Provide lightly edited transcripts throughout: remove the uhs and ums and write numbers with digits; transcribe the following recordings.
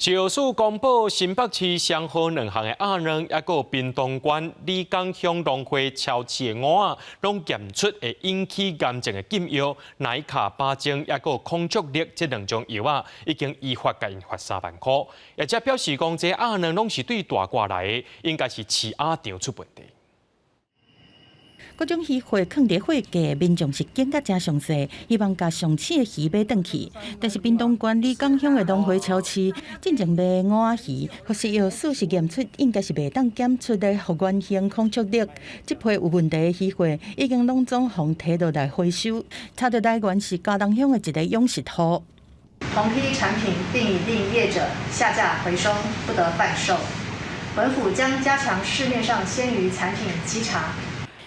食藥署公布，新北市雙和兩巷的鴨卵，抑閣屏東縣里港鄉農會超市的鵝仔，攏驗出會引起癌症的禁藥乃卡巴精，抑閣孔雀綠這兩種藥仔，已經依法共𪜶罰3萬箍。業者表示講，這鴨卵攏是對大轎來的，應該是飼鴨場出問題。各種魚貨囥佇貨架，民眾是揀甲誠詳細，希望共上刺的魚買轉去。但是屏東縣里港鄉的農會超市進前賣鰻仔魚，予食藥署是驗出應該是袂當檢出的食源性孔雀綠。這批有問題的魚貨已經攏總予提落來回收，查著來源是嘉東鄉的一個養殖戶。同批產品並已令業者下架回收，不得販售。本府將加強市面上鮮魚產品稽查。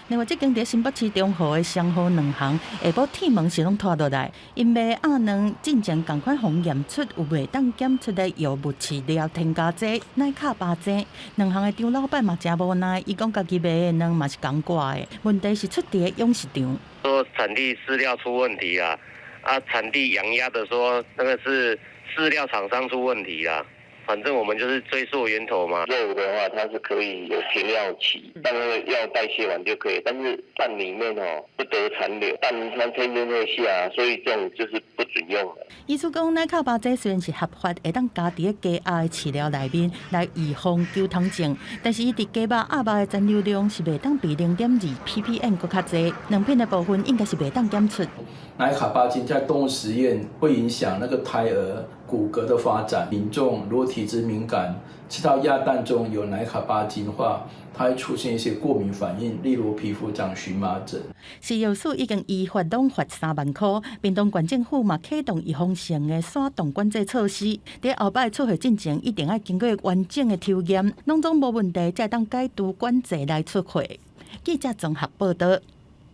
另外，這間佇新北市中和的雙和兩巷下晡鐵門是攏拖落來，𪜶賣鴨卵進前仝款予驗出有袂當檢出的藥物飼料添加劑乃卡巴精。兩巷的張老闆嘛誠無奈，伊講家己賣的卵嘛是仝掛的，問題是出佇養殖場。說產地飼料出問題啊，啊產地養鴨的說那個是飼料廠商出問題啦。反正我們就是追溯源頭嘛。肉的話，它是可以有停藥期，當那個藥代謝完就可以。但是蛋裡面哦不得殘留，蛋它天天會下，所以這種就是不准用的。醫師講，乃卡巴劑雖然是合法，會當加佇雞鴨的飼料內面來預防球蟲症，但是伊佇雞肉、鴨肉的殘留量是袂當比0.2 ppm 閣較濟，卵品的部分應該是袂當檢出。乃卡巴精在動物實驗會影響那個胎兒骨骼的發展。民眾如果體質敏感，吃到鴨蛋中有乃卡巴精的話，它會出現一些過敏反應，例如皮膚長蕁麻疹。食藥署已經依法攏罰3萬箍，屏東縣政府嘛啟動預防性的徙動管制措施。佇後擺出貨進前，一定愛經過完整的抽驗，攏總無問題，才會當解除管制來出貨。記者綜合報道。